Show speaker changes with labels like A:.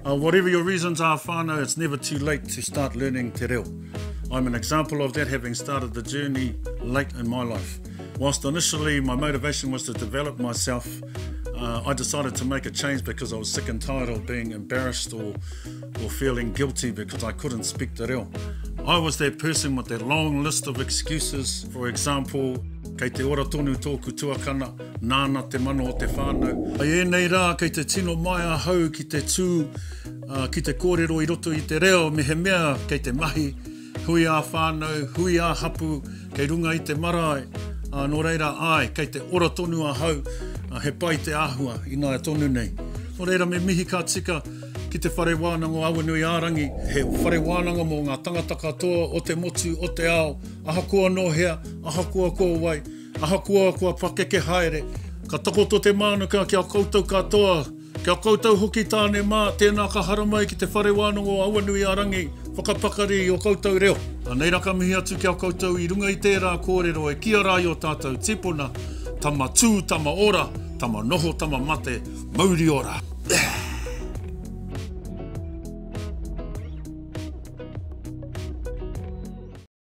A: Whatever your reasons are whānau, it's never too late to start learning te reo. I'm an example of that having started the journey late in my life. Whilst initially my motivation was to develop myself, uh, I decided to make a change because I was sick and tired of being embarrassed or, or feeling guilty because I couldn't speak te reo. I was that person with that long list of excuses. For example, kei te ora tonu tōku tuakana, nāna te mana o te whānau. I ēnei rā kei te tino mai ahau ki te tū, uh, ki te kōrero i roto i te reo mehemea kei te mahi, hui ā-whānau, hui ā-hapū, kei runga i te marae, ā, nō reira, āe, kei te ora tonu ahau, ā, he pai te āhua ināia tonu nei. Nō reira, me mihi ka tika ki Te Whare Wānanga o Awanuiārangi, he whare wānanga mō ngā tangata katoa o te motu, o te ao, ahakoa nō hea, ahakoa ko wai, ahakoa kua pakeke haere, ka takoto te mānuka ki a koutou katoa, Kia koutou hoki tāne mā, tēnā ka haramai ki Te Whare Wānanga o Awanuiārangi, whakapakari i o koutou reo. Anei ra ka mihi atu ki a koutou i runga i tērā kōrero e kīa rā i o tātou tipuna, tama tū, tama ora, tama noho, tama mate, mauri ora!